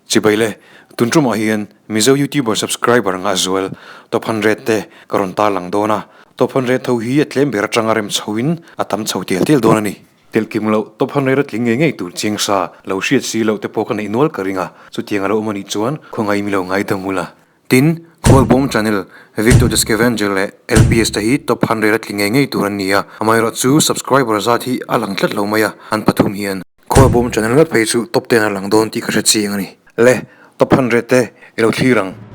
Chibai le, tun tumah hian Mizo YouTuber subscriber ngah zual top 100 te ka rawn tarlang dawn a, top 100 tho hi a tlem ber atanga rem chhoin a tam chho tial tial dawn a ni. Telh kim loh top 100 a tling ngei ngei tur chiang sa lo hriat si loh te pawh ka neih nual ka ring a, chutiang a lo awm a nih chuan khawngaih mi lo ngaidam ula. Tin, Khawlbawm Channel, Victor the Scavenger leh LPS te hi top 100 a tling ngei ngei tur an ni a, amaherawh chu subscriber zat hi a lang tlat lo mai a, an pathum hian. Khawlbawm Channel ngat phei chu top 10 a lang dawn tih ka hre chiang a ni. Le, top 100 te i lo thlir ang.